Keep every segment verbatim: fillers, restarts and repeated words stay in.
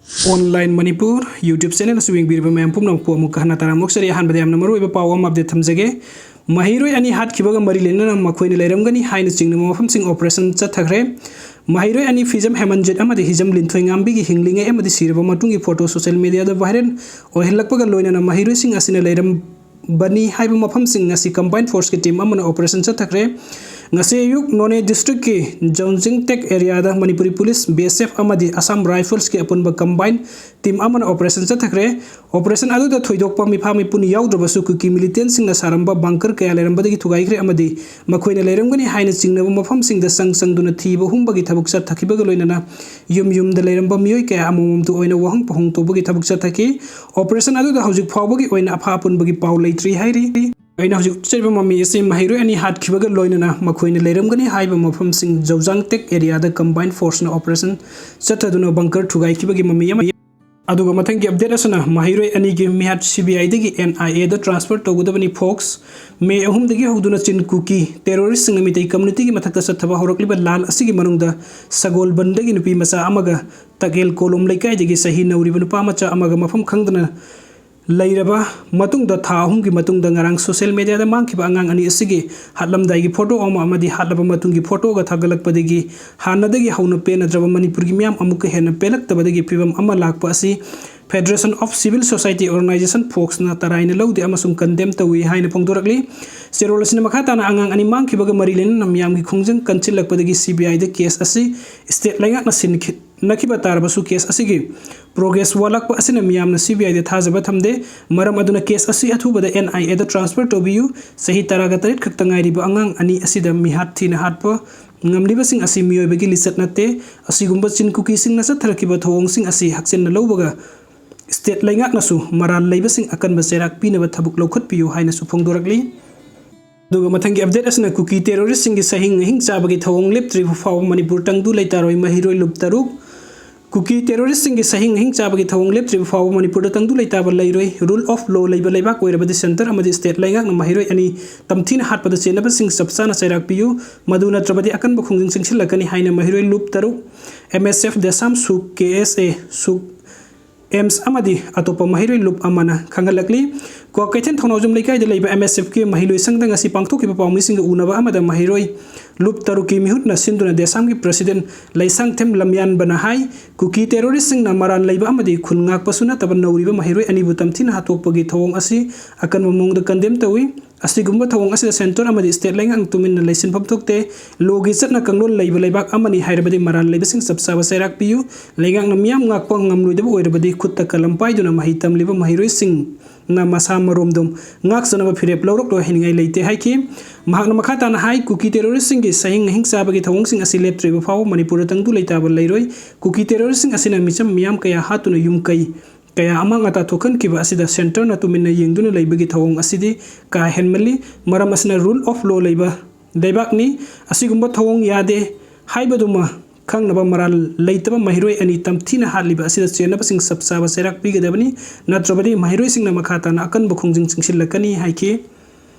Online Manipur YouTube channel ꯑꯁꯤ ꯌꯦꯡꯕꯤꯔꯤꯕ ꯃꯌꯥꯝ ꯄꯨꯝꯅꯃꯛꯄꯨ ꯑꯃꯨꯛꯀ ꯍꯟꯅ ꯇꯔꯥꯝꯅ ꯑꯣꯛꯆꯔꯤ꯫ ꯑꯍꯥꯟꯕꯗ ꯌꯥꯝꯅ ꯃꯔꯨꯑꯣꯏꯕ ꯄꯥꯎ ꯑꯃ update ꯊꯝꯖꯒꯦ꯫ ꯃꯍꯩꯔꯣꯏ ꯑꯅꯤ ꯍꯥꯠꯈꯤꯕꯒ ꯃꯔꯤ ꯂꯩꯅꯅ ꯃꯈꯣꯏꯅ ꯂꯩꯔꯝꯒꯅꯤ ꯍꯥꯏꯅ ꯆꯤꯡꯅꯕ ꯃꯐꯝꯁꯤꯡ operation ꯆꯠꯊꯈ꯭ꯔꯦ꯫ ꯃꯍꯩꯔꯣꯏ ꯑꯅꯤ ꯐꯤꯖꯝ ꯍꯦꯃꯟꯖꯤꯠ ꯑꯃꯗꯤ ꯍꯤꯖꯝ ꯂꯤꯟꯊꯣꯏꯉꯥꯝꯕꯤꯒꯤ ꯍꯤꯡꯂꯤꯉꯩ ꯑꯃꯗꯤ ꯁꯤꯔꯕ ꯃꯇꯨꯡꯒꯤ photo social media ꯗ viral ꯑꯣꯏꯍꯜꯂꯛꯄꯒ ꯂꯣꯏꯅꯅ ꯃꯍꯩꯔꯣꯏꯁꯤꯡ ꯑꯁꯤꯅ ꯂꯩꯔꯝꯕꯅꯤ ꯍꯥꯏꯕ ꯃꯐꯝꯁꯤꯡ ꯑꯁꯤ combined force ꯀꯤ team ꯑꯃꯅ operation ꯆꯠꯊꯈ꯭ꯔꯦ꯫ ꯉꯁꯤ ꯑꯌꯨꯛ ꯅꯣꯅꯦ district ꯀꯤ ꯖꯧꯖꯤꯡꯇꯦꯛ area ꯗ Manipuri police, B S F ꯑꯃꯗꯤ Assam Rifles ꯀꯤ ꯑꯄꯨꯟꯕ combined team ꯑꯃꯅ operation ꯆꯠꯊꯈ꯭ꯔꯦ꯫ Operation ꯑꯗꯨꯗ ꯊꯣꯏꯗꯣꯛꯄ ꯃꯤꯐꯥ ꯃꯤꯄꯨꯟ ꯌꯥꯎꯗ꯭ꯔꯕꯁꯨ ꯀꯨꯀꯤ militant ꯁꯤꯡꯅ ꯁꯥꯔꯝꯕ bunker ꯀꯌꯥ ꯂꯩꯔꯝꯕꯗꯒꯤ ꯊꯨꯒꯥꯏꯈ꯭ꯔꯦ ꯑꯃꯗꯤ ꯃꯈꯣꯏꯅ ꯂꯩꯔꯝꯒꯅꯤ ꯍꯥꯏꯅ ꯆꯤꯡꯅꯕ ꯃꯐꯝꯁꯤꯡꯗ ꯆꯪ ꯆꯪꯗꯨꯅ ꯊꯤꯕ ꯍꯨꯝꯕꯒꯤ ꯊꯕꯛ ꯆꯠꯊꯈꯤꯕꯒ ꯂꯣꯏꯅꯅ ꯌꯨꯝ ꯌꯨꯝꯗ ꯂꯩꯔꯝꯕ ꯃꯤꯑꯣꯏ ꯀꯌꯥ ꯑꯃꯃꯝꯇ ꯑꯣꯏꯅ ꯋꯥꯍꯪ ꯄꯥꯎꯍꯪ ꯇꯧꯕꯒꯤ ꯊꯕꯛ ꯆꯠꯊꯈꯤ꯫ Operation ꯑꯗꯨꯗ ꯍꯧꯖꯤꯛ ꯐꯥꯎꯕꯒꯤ ꯑꯣꯏꯅ ꯑꯐꯥ ꯑꯄꯨꯟꯕꯒꯤ ꯄꯥꯎ ꯂꯩꯇ꯭ꯔꯤ ꯍꯥꯏꯔꯤ꯫ ꯑꯩꯅ ꯍꯧꯖꯤꯛ ꯎꯠꯆꯔꯤꯕ ꯃꯃꯤ ꯑꯁꯤ ꯃꯍꯩꯔꯣꯏ ꯑꯅꯤ ꯍꯥꯠꯈꯤꯕꯒ ꯂꯣꯏꯅꯅ ꯃꯈꯣꯏꯅ ꯂꯩꯔꯝꯒꯅꯤ ꯍꯥꯏꯕ ꯃꯐꯝꯁꯤꯡ ꯖꯧꯖꯥꯡꯇꯦꯛ area ꯗ combined force ꯅ operation ꯆꯠꯊꯗꯨꯅ bunker ꯊꯨꯒꯥꯏꯈꯤꯕꯒꯤ ꯃꯃꯤ ꯑꯃ꯫ ꯑꯗꯨꯒ ꯃꯊꯪꯒꯤ update ꯑꯁꯤꯅ ꯃꯍꯩꯔꯣꯏ ꯑꯅꯤꯒꯤ ꯃꯤꯍꯥꯠ C B I ꯗꯒꯤ N I A the transfer ꯇꯧꯒꯗꯕꯅꯤ꯫ Fox꯫ May ꯑꯍꯨꯝꯗꯒꯤ ꯍꯧꯗꯨꯅ ꯆꯤꯟ ꯀꯨꯀꯤ terrorist ꯁꯤꯡꯅ ꯃꯤꯇꯩ community ꯒꯤ ꯃꯊꯛꯇ ꯆꯠꯊꯕ ꯍꯧꯔꯛꯂꯤꯕ ꯂꯥꯟ ꯑꯁꯤꯒꯤ ꯃꯅꯨꯡꯗ ꯁꯒꯣꯜꯕꯟꯗꯒꯤ ꯅꯨꯄꯤ ꯃꯆꯥ ꯑꯃꯒ ꯇꯒꯦꯜ ꯀꯣꯂꯣꯝ ꯂꯩꯀꯥꯏꯗꯒꯤ ꯆꯍꯤ ꯅꯧꯔꯤꯕ ꯅꯨꯄꯥ ꯃꯆꯥ ꯑꯃꯒ ꯃꯐꯝ ꯈꯪꯗꯅ ꯂꯩꯔꯕ ꯃꯇꯨꯡꯗ, ꯊꯥ ꯑꯍꯨꯝꯒꯤ ꯃꯇꯨꯡꯗ ꯉꯔꯥꯡ social media ꯗ ꯃꯥꯡꯈꯤꯕ ꯑꯉꯥꯡ ꯑꯅꯤ ꯑꯁꯤꯒꯤ ꯍꯥꯠꯂꯝꯗꯥꯏꯒꯤ photo ꯑꯃ ꯑꯃꯗꯤ ꯍꯥꯠꯂꯕ ꯃꯇꯨꯡꯒꯤ photo ꯒ ꯊꯥꯒꯠꯂꯛꯄꯗꯒꯤ ꯍꯥꯟꯅꯗꯒꯤ ꯍꯧꯅ ꯄꯦꯟꯅꯗ꯭ꯔꯕ ꯃꯅꯤꯄꯨꯔꯒꯤ ꯃꯤꯌꯥꯝ ꯑꯃꯨꯛꯀ ꯍꯦꯟꯅ ꯄꯦꯜꯂꯛꯇꯕꯗꯒꯤ ꯐꯤꯕꯝ ꯑꯃ ꯂꯥꯛꯄ ꯑꯁꯤ Federation of Civil Society Organisation, Fox ꯅ ꯇꯔꯥꯏꯅ ꯂꯧꯗꯦ ꯑꯃꯁꯨꯡ condemn ꯇꯧꯏ ꯍꯥꯏꯅ ꯐꯣꯡꯗꯣꯔꯛꯂꯤ꯫ ꯆꯦꯔꯣꯜ ꯑꯁꯤꯅ ꯃꯈꯥ ꯇꯥꯅ ꯑꯉꯥꯡ ꯑꯅꯤ ꯃꯥꯡꯈꯤꯕꯒ ꯃꯔꯤ ꯂꯩꯅꯅ ꯃꯤꯌꯥꯝꯒꯤ ꯈꯣꯡꯖꯪ ꯀꯟꯁꯤꯜꯂꯛꯄꯗꯒꯤ C B I the case ꯑꯁꯤ state ꯂꯩꯉꯥꯛꯅ ꯁꯤꯟꯈꯤ-, ꯅꯈꯤꯕ ꯇꯥꯔꯕꯁꯨ case ꯑꯁꯤꯒꯤ progress ꯋꯥꯠꯂꯛꯄ ꯑꯁꯤꯅ ꯃꯤꯌꯥꯝꯅ C B I ꯗ ꯊꯥꯖꯕ ꯊꯝꯗꯦ꯫ ꯃꯔꯝ ꯑꯗꯨꯅ case ꯑꯁꯤ ꯑꯊꯨꯕꯗ N I A the transfer ꯇꯧꯕꯤꯌꯨ꯫ ꯆꯍꯤ ꯇꯔꯥꯒ ꯇꯔꯦꯠ ꯈꯛꯇ ꯉꯥꯏꯔꯤꯕ ꯑꯉꯥꯡ ꯑꯅꯤ ꯑꯁꯤꯗ ꯃꯤꯍꯥꯠ ꯊꯤꯅ ꯍꯥꯠꯄ ꯉꯝꯂꯤꯕꯁꯤꯡ ꯑꯁꯤ ꯃꯤꯑꯣꯏꯕꯒꯤ ꯂꯤꯆꯠ ꯅꯠꯇꯦ꯫ ꯑꯁꯤꯒꯨꯝꯕ ꯆꯤꯟ ꯀꯨꯀꯤꯁꯤꯡꯅ ꯆꯠꯊꯔꯛꯈꯤꯕ ꯊꯧꯑꯣꯡꯁꯤꯡ ꯑꯁꯤ ꯍꯛꯆꯤꯟꯅ ꯂꯧꯕꯒ state ꯂꯩꯉꯥꯛꯅꯁꯨ ꯃꯔꯥꯜ ꯂꯩꯕꯁꯤꯡ ꯑꯀꯟꯕ ꯆꯩꯔꯥꯛ ꯄꯤꯅꯕ ꯊꯕꯛ ꯂꯧꯈꯠꯄꯤꯌꯨ ꯍꯥꯏꯅꯁꯨ ꯐꯣꯡꯗꯣꯔꯛꯂꯤ꯫ ꯑꯗꯨꯒ ꯃꯊꯪꯒꯤ update ꯑꯁꯤꯅ ꯀꯨꯀꯤ terrorist ꯁꯤꯡꯒꯤ ꯁꯍꯤꯡ ꯑꯍꯤꯡ ꯆꯥꯕꯒꯤ ꯊꯧꯑꯣꯡ ꯂꯦꯞꯇ꯭ꯔꯤꯕ ꯐꯥꯎꯕ ꯃꯅꯤꯄꯨꯔ ꯇꯪꯗꯨ ꯂꯩꯇꯥꯔꯣꯏ ꯃꯍꯩꯔꯣꯏ ꯂꯨꯞ ꯇꯔꯨꯛ ꯀꯨꯀꯤ ꯇꯦꯔꯣꯔꯤꯁꯁꯤꯡꯒꯤ ꯁꯍꯤꯡ ꯍꯤꯡ ꯆꯥꯕꯒꯤ ꯊꯧꯑꯣꯡ ꯂꯦꯞꯇ꯭ꯔꯤꯕ ꯐꯥꯎꯕ ꯃꯅꯤꯄꯨꯔꯗ ꯇꯪꯗꯨ ꯂꯩꯇꯥꯕ ꯂꯩꯔꯣꯏ꯫ Rule of law ꯂꯩꯕ ꯂꯩꯕꯥꯛ ꯑꯣꯏꯔꯕꯗꯤ ꯁꯦꯟꯇꯔ ꯑꯃꯗꯤ ꯁ꯭ꯇꯦꯠ ꯂꯩꯉꯥꯛꯅ ꯃꯍꯩꯔꯣꯏ ꯑꯅꯤ ꯇꯝꯊꯤꯅ ꯍꯥꯠꯄꯗ ꯆꯦꯟꯅꯕꯁꯤꯡ ꯆꯞ ꯆꯥꯅ ꯆꯩꯔꯥꯛ ꯄꯤꯌꯨ꯫ ꯃꯗꯨ ꯅꯠꯇ꯭ꯔꯕꯗꯤ ꯑꯀꯟꯕ ꯈꯣꯡꯖꯪ ꯆꯪꯁꯤꯜꯂꯛꯀꯅꯤ ꯍꯥꯏꯅ ꯃꯍꯩꯔꯣꯏ ꯂꯨꯞ ꯇꯔꯨꯛ, M S F ꯗꯦꯁꯥꯝ ꯁꯨꯛ, K S A ꯁꯨꯛ, ꯑꯦꯝꯁ ꯑꯃꯗꯤ ꯑꯇꯣꯞꯄ ꯃꯍꯩꯔꯣꯏ ꯂꯨꯞ ꯑꯃꯅ ꯈꯪꯍꯜꯂꯛꯂꯤ꯫ ꯀ꯭ꯋꯥꯀꯩꯊꯦꯜ ꯊꯧꯅꯥꯎꯖꯝ ꯂꯩꯀꯥꯏꯗ ꯂꯩꯕ M S F ꯀꯤ ꯃꯍꯩꯂꯣꯏ ꯁꯪꯗ ꯉꯁꯤ ꯄꯥꯡꯊꯣꯛꯈꯤꯕ ꯄꯥꯎꯃꯤꯁꯤꯡꯒ ꯎꯅꯕ ꯑꯃꯗ ꯃꯍꯩꯔꯣꯏ ꯂꯨꯞ ꯇꯔꯨꯛꯀꯤ ꯃꯤꯍꯨꯠꯅ ꯁꯤꯟꯗꯨꯅ ꯗꯦꯁꯥꯝꯒꯤ ꯄ꯭ꯔꯁꯤꯗꯦꯟ ꯂꯩꯁꯥꯡꯊꯦꯝ ꯂꯝꯌꯥꯟꯕꯅ ꯍꯥꯏ, ꯀꯨꯀꯤ ꯇꯦꯔꯣꯔꯤꯁꯁꯤꯡꯅ ꯃꯔꯥꯜ ꯂꯩꯕ ꯑꯃꯗꯤ ꯈꯨꯟ ꯉꯥꯛꯄꯁꯨ ꯅꯠꯇꯕ ꯅꯧꯔꯤꯕ ꯃꯍꯩꯔꯣꯏ ꯑꯅꯤꯕꯨ ꯇꯝꯊꯤꯅ ꯍꯥꯠꯇꯣꯛꯄꯒꯤ ꯊꯧꯑꯣꯡ ꯑꯁꯤ ꯑꯀꯟꯕ ꯃꯑꯣꯡꯗ ꯀꯟꯗꯦꯝ ꯇꯧꯏ꯫ ꯑꯁꯤꯒꯨꯝꯕ ꯊꯧꯑꯣꯡ ꯑꯁꯤꯗ ꯁꯦꯟꯇꯔ ꯑꯃꯗꯤ ꯁ꯭ꯇꯦꯠ ꯂꯩꯉꯥꯛꯅ ꯇꯨꯃꯤꯟꯅ ꯂꯩꯁꯤꯟꯐꯝ ꯊꯣꯛꯇꯦ꯫ ꯂꯣꯒꯤ ꯆꯠꯅ ꯀꯥꯡꯂꯣꯟ ꯂꯩꯕ ꯂꯩꯕꯥꯛ ꯑꯃꯅꯤ ꯍꯥꯏꯔꯕꯗꯤ ꯃꯔꯥꯜ ꯂꯩꯕꯁꯤꯡ ꯆꯞ ꯆꯥꯕ ꯆꯩꯔꯥꯛ ꯄꯤꯌꯨ꯫ ꯂꯩꯉꯥꯛꯅ ꯃꯤꯌꯥꯝ ꯉꯥꯛꯄ ꯉꯝꯂꯣꯏꯗꯕ ꯑꯣꯏꯔꯕꯗꯤ ꯈꯨꯠꯇ ꯀꯂꯝ ꯄꯥꯏꯗꯨꯅ ꯃꯍꯩ ꯇꯝꯂꯤꯕ ꯃꯍꯩꯔꯣꯏꯁꯤꯡꯅ ꯃꯁꯥ ꯃꯔꯣꯝꯗꯣꯝ ꯉꯥꯛꯆꯅꯕ ꯐꯤꯔꯦꯞ ꯂꯧꯔꯛꯂꯣꯏ ꯍꯥꯏꯅꯤꯡꯉꯥꯏ ꯂꯩꯇꯦ ꯍꯥꯏꯈꯤ꯫ ꯃꯍꯥꯛꯅ ꯃꯈꯥ ꯇꯥꯅ ꯍꯥꯏ, ꯀꯨꯀꯤ ꯇꯦꯔꯣꯔꯤꯁꯁꯤꯡꯒꯤ ꯁꯍꯤꯡ ꯍꯤꯡ ꯆꯥꯕꯒꯤ ꯊꯧꯑꯣꯡꯁꯤꯡ ꯑꯁꯤ ꯂꯦꯞꯇ꯭ꯔꯤꯕ ꯐꯥꯎꯕ ꯃꯅꯤꯄꯨꯔꯗ ꯇꯪꯗꯨ ꯂꯩꯇꯥꯕ ꯂꯩꯔꯣꯏ꯫ ꯀꯨꯀꯤ ꯇꯦꯔꯣꯔꯤꯁꯁꯤꯡ ꯑꯁꯤꯅ ꯃꯤꯆꯝ ꯃꯤꯌꯥꯝ ꯀꯌꯥ ꯍꯥꯠꯇꯨꯅ ꯌꯨꯝ ꯀꯩ ꯀꯌꯥ ꯑꯃꯥꯡ ꯑꯇꯥ ꯊꯣꯛꯍꯟꯈꯤꯕ ꯑꯁꯤꯗ ꯁꯦꯟꯇꯔꯅ ꯇꯨꯃꯤꯟꯅ ꯌꯦꯡꯗꯨꯅ ꯂꯩꯕꯒꯤ ꯊꯧꯑꯣꯡ ꯑꯁꯤꯗꯤ ꯀꯥ ꯍꯦꯟꯃꯜꯂꯤ꯫ ꯃꯔꯝ ꯑꯁꯤꯅ rule of law ꯂꯩꯕ ꯂꯩꯕꯥꯛꯅꯤ꯫ ꯑꯁꯤꯒꯨꯝꯕ ꯊꯧꯑꯣꯡ ꯌꯥꯗꯦ ꯍꯥꯏꯕꯗꯨꯃ ꯈꯪꯅꯕ ꯃꯔꯥꯜ ꯂꯩꯇꯕ ꯃꯍꯩꯔꯣꯏ ꯑꯅꯤ ꯇꯝꯊꯤꯅ ꯍꯥꯠꯂꯤꯕ ꯑꯁꯤꯗ ꯆꯦꯟꯅꯕꯁꯤꯡ ꯆꯞ ꯆꯥꯕ ꯆꯩꯔꯥꯛ ꯄꯤꯒꯗꯕꯅꯤ꯫ ꯅꯠꯇ꯭ꯔꯕꯗꯤ ꯃꯍꯩꯔꯣꯏꯁꯤꯡꯅ ꯃꯈꯥ ꯇꯥꯅ ꯑꯀꯟꯕ ꯈꯣꯡꯖꯪ ꯆꯪꯁꯤꯜꯂꯛꯀꯅꯤ ꯍꯥꯏꯈꯤ꯫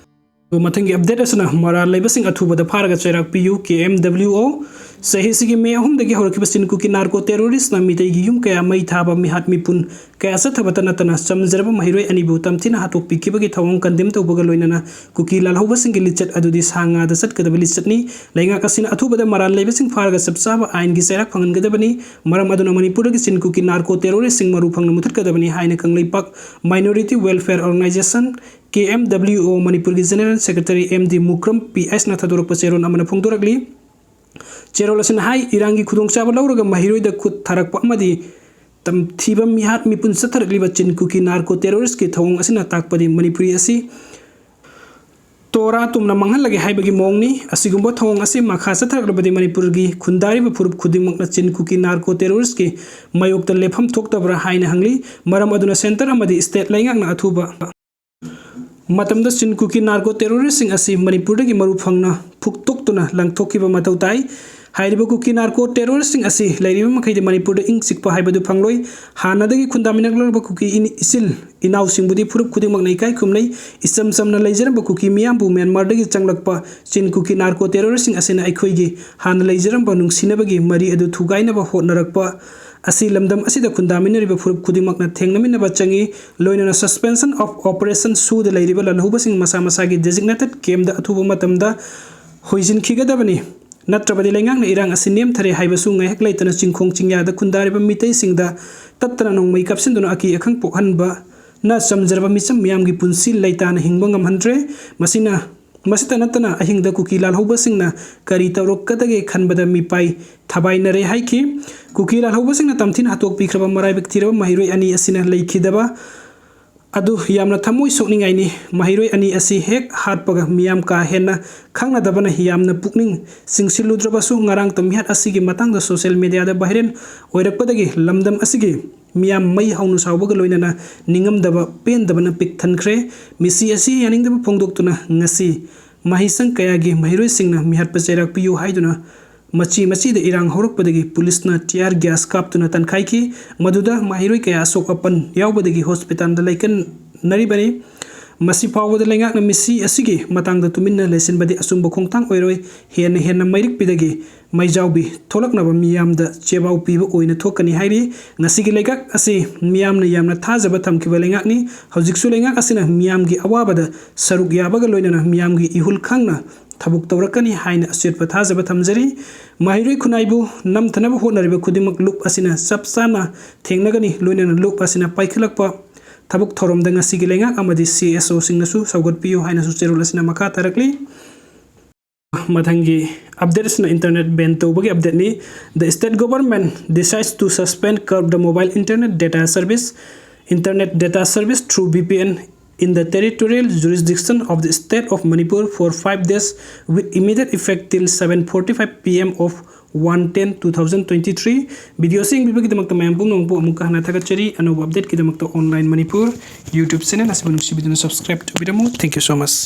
ꯃꯊꯪꯒꯤ update ꯑꯁꯤꯅ ꯃꯔꯥꯜ ꯂꯩꯕꯁꯤꯡ ꯑꯊꯨꯕꯗ ꯐꯥꯔꯒ ꯆꯩꯔꯥꯛ ꯄꯤꯌꯨ, K M W O꯫ ꯆꯍꯤꯁꯤꯒꯤ ꯃꯦ ꯑꯍꯨꯝꯗꯒꯤ ꯍꯧꯔꯛꯈꯤꯕ ꯆꯤꯟ ꯀꯨꯀꯤ ꯅꯥꯔꯀꯣ ꯇꯦꯔꯣꯔꯤꯁꯅ ꯃꯤꯇꯩꯒꯤ ꯌꯨꯝ ꯀꯌꯥ ꯃꯩ ꯊꯥꯕ, ꯃꯤꯍꯥꯠ ꯃꯤꯄꯨꯟ ꯀꯌꯥ ꯆꯠꯊꯕꯇ ꯅꯠꯇꯅ ꯆꯝꯖꯔꯕ ꯃꯍꯩꯔꯣꯏ ꯑꯅꯤꯕꯨ ꯇꯝꯊꯤꯅ ꯍꯥꯠꯇꯣꯛꯄꯤꯈꯤꯕꯒꯤ ꯊꯧꯑꯣꯡ ꯀꯟꯗꯦꯝ ꯇꯧꯕꯒ ꯂꯣꯏꯅꯅ ꯀꯨꯀꯤ ꯂꯥꯜꯍꯧꯕꯁꯤꯡꯒꯤ ꯂꯤꯆꯠ ꯑꯗꯨꯗꯤ ꯁꯥ ꯉꯥꯗ ꯆꯠꯀꯗꯕ ꯂꯤꯆꯠꯅꯤ꯫ ꯂꯩꯉꯥꯛ ꯑꯁꯤꯅ ꯑꯊꯨꯕꯗ ꯃꯔꯥꯜ ꯂꯩꯕꯁꯤꯡ ꯐꯥꯔꯒ ꯆꯞ ꯆꯥꯕ ꯑꯥꯏꯟꯒꯤ ꯆꯩꯔꯥꯛ ꯐꯪꯍꯟꯒꯗꯕꯅꯤ꯫ ꯃꯔꯝ ꯑꯗꯨꯅ ꯃꯅꯤꯄꯨꯔꯗꯒꯤ ꯆꯤꯟ ꯀꯨꯀꯤ ꯅꯥꯔꯀꯣ ꯇꯦꯔꯣꯔꯤꯁꯁꯤꯡ ꯃꯔꯨ ꯐꯪꯅ ꯃꯨꯊꯠꯀꯗꯕꯅꯤ ꯍꯥꯏꯅ Kangleipak Minority Welfare Organization, K M W O, ꯃꯅꯤꯄꯨꯔꯒꯤ General Secretary M D ꯃꯨꯀ꯭ꯔꯝ P H ꯅ ꯊꯥꯗꯣꯔꯛꯄ ꯆꯦꯔꯣꯜ ꯑꯃꯅ ꯐꯣꯡꯗꯣꯔꯛꯂꯤ꯫ ꯆꯦꯔꯣꯜ ꯑꯁꯤꯅ ꯍꯥꯏ, ꯏꯔꯥꯡꯒꯤ ꯈꯨꯗꯣꯡꯆꯥꯕ ꯂꯧꯔꯒ ꯃꯍꯩꯔꯣꯏꯗ ꯈꯨꯠ ꯊꯥꯔꯛꯄ ꯑꯃꯗꯤ ꯇꯝꯊꯤꯕ ꯃꯤꯍꯥꯠ ꯃꯤꯄꯨꯟ ꯆꯠꯊꯔꯛꯂꯤꯕ ꯆꯤꯟ ꯀꯨꯀꯤ ꯅꯥꯔꯀꯣ ꯇꯦꯔꯣꯔꯤꯁꯀꯤ ꯊꯧꯑꯣꯡ ꯑꯁꯤꯅ ꯇꯥꯛꯄꯗꯤ ꯃꯅꯤꯄꯨꯔꯤ ꯑꯁꯤ ꯇꯣꯔꯥ ꯇꯨꯝꯅ ꯃꯥꯡꯍꯜꯂꯒꯦ ꯍꯥꯏꯕꯒꯤ ꯃꯑꯣꯡꯅꯤ꯫ ꯑꯁꯤꯒꯨꯝꯕ ꯊꯧꯑꯣꯡ ꯑꯁꯤ ꯃꯈꯥ ꯆꯠꯊꯔꯛꯂꯕꯗꯤ ꯃꯅꯤꯄꯨꯔꯒꯤ ꯈꯨꯟꯗꯥꯔꯤꯕ ꯐꯨꯔꯨꯞ ꯈꯨꯗꯤꯡꯃꯛꯅ ꯆꯤꯟ ꯀꯨꯀꯤ ꯅꯥꯔꯀꯣ ꯇꯦꯔꯣꯔꯤꯁꯀꯤ ꯃꯥꯌꯣꯛꯇ ꯂꯦꯞꯐꯝ ꯊꯣꯛꯇꯕ꯭ꯔꯥ ꯍꯥꯏꯅ ꯍꯪꯂꯤ꯫ ꯃꯔꯝ ꯑꯗꯨꯅ ꯁꯦꯟꯇꯔ ꯑꯃꯗꯤ ꯁ꯭ꯇꯦꯠ ꯂꯩꯉꯥꯛꯅ ꯑꯊꯨꯕ ꯃꯇꯝꯗ ꯆꯤꯟ ꯀꯨꯀꯤ ꯅꯥꯔꯀꯣ ꯇꯦꯔꯣꯔꯤꯁꯁꯤꯡ ꯑꯁꯤ ꯃꯅꯤꯄꯨꯔꯗꯒꯤ ꯃꯔꯨ ꯐꯪꯅ ꯐꯨꯛꯇꯣꯛꯇꯨꯅ ꯂꯪꯊꯣꯛꯈꯤꯕ ꯃꯊꯧ ꯇꯥꯏ꯫ ꯍꯥꯏꯔꯤꯕ ꯀꯨꯀꯤ ꯅꯥꯔꯀꯣ ꯇꯦꯔꯣꯔꯤꯁꯁꯤꯡ ꯑꯁꯤ ꯂꯩꯔꯤꯕ ꯃꯈꯩꯗꯤ ꯃꯅꯤꯄꯨꯔꯗ ꯏꯪ ꯆꯤꯛꯄ ꯍꯥꯏꯕꯗꯨ ꯐꯪꯂꯣꯏ꯫ ꯍꯥꯟꯅꯗꯒꯤ ꯈꯨꯟꯗꯥꯃꯤꯟꯅꯔꯛꯂꯕ ꯀꯨꯀꯤ ꯏꯅꯤ-, ꯏꯆꯤꯜ ꯏꯅꯥꯎꯁꯤꯡꯕꯨꯗꯤ ꯐꯨꯔꯨꯞ ꯈꯨꯗꯤꯡꯃꯛꯅ ꯏꯀꯥꯏ ꯈꯨꯝꯅꯩ꯫ ꯏꯆꯝ ꯆꯝꯅ ꯂꯩꯖꯔꯝꯕ ꯀꯨꯀꯤ ꯃꯤꯌꯥꯝꯕꯨ ꯃ꯭ꯌꯥꯟꯃꯥꯔꯗꯒꯤ ꯆꯪꯂꯛꯄ ꯆꯤꯟ ꯀꯨꯀꯤ ꯅꯥꯔꯀꯣ ꯇꯦꯔꯣꯔꯤꯁꯁꯤꯡ ꯑꯁꯤꯅ ꯑꯩꯈꯣꯏꯒꯤ ꯍꯥꯟꯅ ꯂꯩꯖꯔꯝꯕ ꯅꯨꯡꯁꯤꯅꯕꯒꯤ ꯃꯔꯤ ꯑꯗꯨ ꯊꯨꯒꯥꯏꯅꯕ ꯍꯣꯠꯅꯔꯛꯄ ꯑꯁꯤ ꯂꯝꯗꯝ ꯑꯁꯤꯗ ꯈꯨꯟꯗꯥꯃꯤꯟꯅꯔꯤꯕ ꯐꯨꯔꯨꯞ ꯈꯨꯗꯤꯡꯃꯛꯅ ꯊꯦꯡꯅꯃꯤꯟꯅꯕ ꯆꯪꯏ꯫ ꯂꯣꯏꯅꯅ suspension of operation ꯁꯨꯗ ꯂꯩꯔꯤꯕ ꯂꯥꯜꯍꯧꯕꯁꯤꯡ ꯃꯁꯥ ꯃꯁꯥꯒꯤ designated campꯗ ꯑꯊꯨꯕ ꯃꯇꯝꯗ ꯍꯣꯏꯖꯤꯟꯈꯤꯒꯗꯕꯅꯤ꯫ ꯅꯠꯇ꯭ꯔꯕꯗꯤ ꯂꯩꯉꯥꯛꯅ ꯏꯔꯥꯡ ꯑꯁꯤ ꯅꯦꯝꯊꯔꯦ ꯍꯥꯏꯕꯁꯨ ꯉꯥꯏꯍꯥꯛ ꯂꯩꯇꯅ ꯆꯤꯡꯈꯣꯡ ꯆꯤꯡꯌꯥꯗ ꯈꯨꯟꯗꯥꯔꯤꯕ ꯃꯤꯇꯩꯁꯤꯡꯗ ꯇꯠꯇꯅ ꯅꯣꯡꯃꯩ ꯀꯥꯞꯁꯤꯟꯗꯨꯅ ꯑꯀꯤ ꯑꯈꯪ ꯄꯣꯛꯍꯟꯕꯅ ꯆꯝꯖꯔꯕ ꯃꯤꯆꯝ ꯃꯤꯌꯥꯝꯒꯤ ꯄꯨꯟꯁꯤ ꯂꯩꯇꯥꯅ ꯍꯤꯡꯕ ꯉꯝꯍꯟꯗ꯭ꯔꯦ꯫ ꯃꯁꯤꯅ, ꯃꯁꯤꯇ ꯅꯠꯇꯅ ꯑꯍꯤꯡꯗ ꯀꯨꯀꯤ ꯂꯥꯜꯍꯧꯕꯁꯤꯡꯅ ꯀꯔꯤ ꯇꯧꯔꯛꯀꯗꯒꯦ ꯈꯟꯕꯗ ꯃꯤꯄꯥꯏ ꯊꯕꯥꯏꯅꯔꯦ ꯍꯥꯏꯈꯤ꯫ ꯀꯨꯀꯤ ꯂꯥꯜꯍꯧꯕꯁꯤꯡꯅ ꯇꯝꯊꯤꯅ ꯍꯥꯠꯇꯣꯛꯄꯤꯈ꯭ꯔꯕ ꯃꯔꯥꯏꯕꯛ ꯊꯤꯔꯕ ꯃꯍꯩꯔꯣꯏ ꯑꯅꯤ ꯑꯁꯤꯅ ꯂꯩꯈꯤꯗꯕ ꯑꯗꯨ ꯌꯥꯝꯅ ꯊꯃꯣꯏ ꯁꯣꯛꯅꯤꯡꯉꯥꯏꯅꯤ꯫ ꯃꯍꯩꯔꯣꯏ ꯑꯅꯤ ꯑꯁꯤ ꯍꯦꯛ ꯍꯥꯠꯄꯒ ꯃꯤꯌꯥꯝ ꯀꯥ ꯍꯦꯟꯅ ꯈꯪꯅꯗꯕꯅ ꯌꯥꯝꯅ ꯄꯨꯛꯅꯤꯡ ꯆꯤꯡꯁꯤꯜꯂꯨꯗ꯭ꯔꯕꯁꯨ, ꯉꯔꯥꯡꯇ ꯃꯤꯍꯥꯠ ꯑꯁꯤꯒꯤ ꯃꯇꯥꯡꯗ social mediaꯗ viral ꯑꯣꯏꯔꯛꯄꯗꯒꯤ ꯂꯝꯗꯝ ꯑꯁꯤꯒꯤ ꯃꯤꯌꯥꯝ ꯃꯩ ꯍꯧꯅ ꯁꯥꯎꯕꯒ ꯂꯣꯏꯅꯅ ꯅꯤꯡꯉꯝꯗꯕ ꯄꯦꯟꯗꯕꯅ ꯄꯤꯛ ꯊꯟꯈ꯭ꯔꯦ꯫ ꯃꯤꯁꯤ ꯑꯁꯤ ꯌꯥꯅꯤꯡꯗꯕ ꯐꯣꯡꯗꯣꯛꯇꯨꯅ ꯉꯁꯤ ꯃꯍꯩꯁꯪ ꯀꯌꯥꯒꯤ ꯃꯍꯩꯔꯣꯏꯁꯤꯡꯅ ꯃꯤꯍꯥꯠꯄ ꯆꯩꯔꯥꯛ ꯄꯤꯌꯨ ꯍꯥꯏꯗꯨꯅ ꯃꯆꯤ ꯃꯆꯤꯗ ꯏꯔꯥꯡ ꯍꯧꯔꯛꯄꯗꯒꯤ ꯄꯨꯂꯤꯁꯅ tear gas ꯀꯥꯞꯇꯨꯅ ꯇꯟꯈꯥꯏꯈꯤ꯫ ꯃꯗꯨꯗ ꯃꯍꯩꯔꯣꯏ ꯀꯌꯥ ꯑꯁꯣꯛ ꯑꯄꯟ ꯌꯥꯎꯕꯗꯒꯤ hospitalꯗ ꯂꯩꯀꯟꯅꯔꯤꯕꯅꯤ꯫ ꯃꯁꯤ ꯐꯥꯎꯕꯗ ꯂꯩꯉꯥꯛꯅ ꯃꯤꯁꯤ ꯑꯁꯤꯒꯤ ꯃꯇꯥꯡꯗ ꯇꯨꯃꯤꯟꯅ ꯂꯩꯁꯤꯟꯕꯗꯤ ꯑꯆꯨꯝꯕ ꯈꯣꯡꯊꯥꯡ ꯑꯣꯏꯔꯣꯏ꯫ ꯍꯦꯟꯅ ꯍꯦꯟꯅ ꯃꯩꯔꯤꯛꯄꯤꯗꯒꯤ ꯃꯩꯖꯥꯎꯕꯤ ꯊꯣꯛꯂꯛꯅꯕ ꯃꯤꯌꯥꯝꯗ ꯆꯦꯕꯥꯎ ꯄꯤꯕ ꯑꯣꯏꯅ ꯊꯣꯛꯀꯅꯤ ꯍꯥꯏꯔꯤ꯫ ꯉꯁꯤꯒꯤ ꯂꯩꯉꯥꯛ ꯑꯁꯤ ꯃꯤꯌꯥꯝꯅ ꯌꯥꯝꯅ ꯊꯥꯖꯕ ꯊꯝꯈꯤꯕ ꯂꯩꯉꯥꯛꯅꯤ꯫ ꯍꯧꯖꯤꯛꯁꯨ ꯂꯩꯉꯥꯛ ꯑꯁꯤꯅ ꯃꯤꯌꯥꯝꯒꯤ ꯑꯋꯥꯕꯗ ꯁꯔꯨꯛ ꯌꯥꯕꯒ ꯂꯣꯏꯅꯅ ꯃꯤꯌꯥꯝꯒꯤ ꯏꯍꯨꯜ ꯈꯪꯅ ꯊꯕꯛ ꯇꯧꯔꯛꯀꯅꯤ ꯍꯥꯏꯅ ꯑꯆꯦꯠꯄ ꯊꯥꯖꯕ ꯊꯝꯖꯔꯤ꯫ ꯃꯍꯩꯔꯣꯏ ꯈꯨꯟꯅꯥꯏꯕꯨ ꯅꯝꯊꯅꯕ ꯍꯣꯠꯅꯔꯤꯕ ꯈꯨꯗꯤꯡꯃꯛ ꯂꯨꯞ ꯑꯁꯤꯅ ꯆꯞ ꯆꯥꯅ ꯊꯦꯡꯅꯒꯅꯤ, ꯂꯣꯏꯅꯅ ꯂꯨꯞ ꯑꯁꯤꯅ ꯄꯥꯏꯈꯠꯂꯛꯄ ꯊꯕꯛ ꯊꯧꯔꯝꯗ ꯉꯁꯤꯒꯤ ꯂꯩꯉꯥꯛ ꯑꯃꯗꯤ CSOꯁꯤꯡꯅꯁꯨ ꯁꯧꯒꯠꯄꯤꯌꯨ ꯍꯥꯏꯅꯁꯨ ꯆꯦꯔꯣꯜ ꯑꯁꯤꯅ ꯃꯈꯥ ꯇꯥꯔꯛꯂꯤ꯫ ꯃꯊꯪꯒꯤ update ꯑꯁꯤꯅ internet ban ꯇꯧꯕꯒꯤ updateꯅꯤ꯫ The state government decides to suspend, curb the mobile internet data service, internet data service through VPN in the territorial jurisdiction of the state of Manipur for five days with immediate effect till seven forty-five PM of one ten two thousand twenty-three꯫ Video ꯑꯁꯤ ꯌꯦꯡꯕꯤꯕꯒꯤꯗꯃꯛꯇ ꯃꯌꯥꯝ ꯄꯨꯝꯅꯃꯛꯄꯨ ꯑꯃꯨꯛꯀ ꯍꯟꯅ ꯊꯥꯒꯠꯆꯔꯤ꯫ ꯑꯅꯧꯕ updateꯀꯤꯗꯃꯛꯇ Online Manipur YouTube channel ꯑꯁꯤꯕꯨ ꯅꯨꯡꯁꯤꯕꯤꯗꯨꯅ subscribe ꯇꯧꯕꯤꯔꯝꯃꯨ꯫ Thank you so much꯫